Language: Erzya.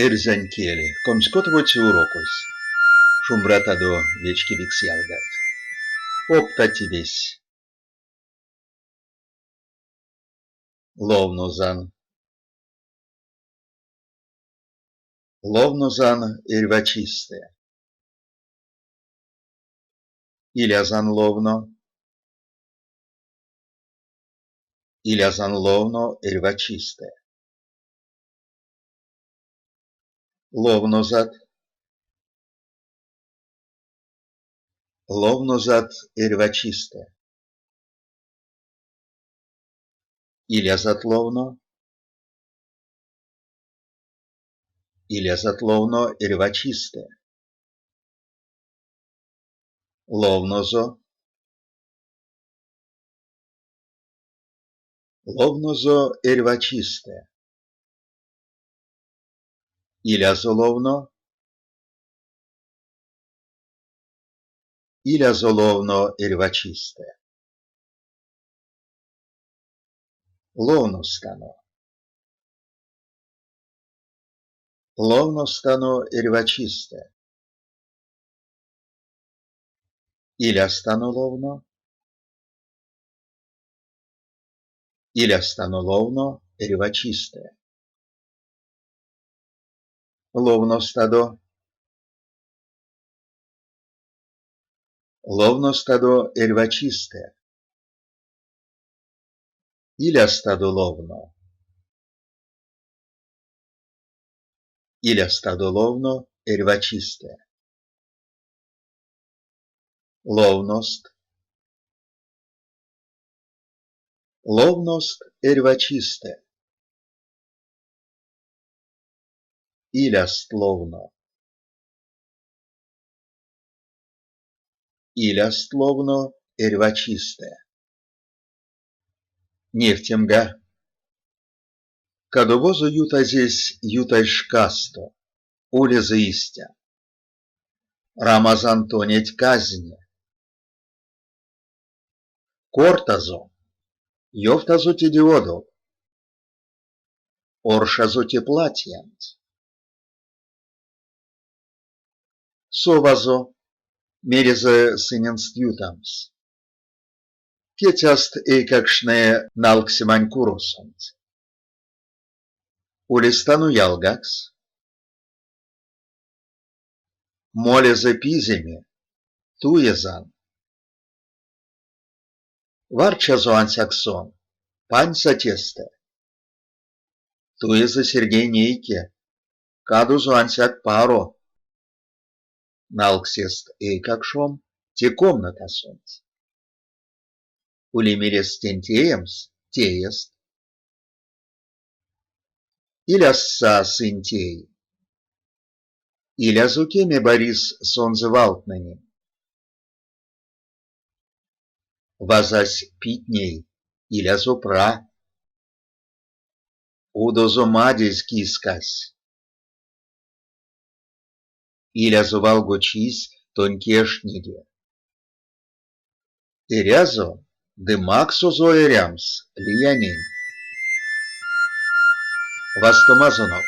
Эрзянь кель, 25-це урокось. Шумбратадо, вечкевикс ялгат! Оптативесь. Ловнозан. Ловнозан эрьва чистэ. Илязан ловно. Илязан ловно эрьва чистэ. Ловнозат. Ловнозат эрьва чистэ. Илязат ловно. Илязат ловно эрьва чистэ. Ловнозо. Ловнозо эрьва чистэ. Илязо ловно. Илязо ловно эрьва чистэ. Ловностано. Ловностано эрьва чистэ. Илязтано ловно. Илязтано ловно эрьва чистэ. Ловностадо. Ловностадо эрьва чистэ. Илязтадо ловно. Илязтадо ловно эрьва чистэ. Ловност. Ловност эрьва чистэ. Иляст ловно. Иляст ловно эрьва чистэ. Невтемга. Кадовозо ютазесь ютазь шкасто, улезэ истя. Рамазан тонеть казне. Кортазо. Ёвтазо теде одов. Оршазо те платиянть. Совазо. Мерезэ сыненст ютамс. Кецяст эйкакштне налксемань куросонть. Улезтано ялгакс. Молезэ пиземе, туезан. Варчазо ансяк сон, паньса тестэ. Туезэ Сергей нейке, кадозо ансяк паро. Налксест эйкакшом те комнатасонть. Ули мелест тень теемс, теест. Иляст са сынь тей. Илязо кеме Борис сонзэ валтнэнень. Вазась питней, илязо пра. Удозо мадезь кискась. Илязо валго чись тонь кежтнеде. Эрязо ды максозо эрямс лиянень. Вастомазонок.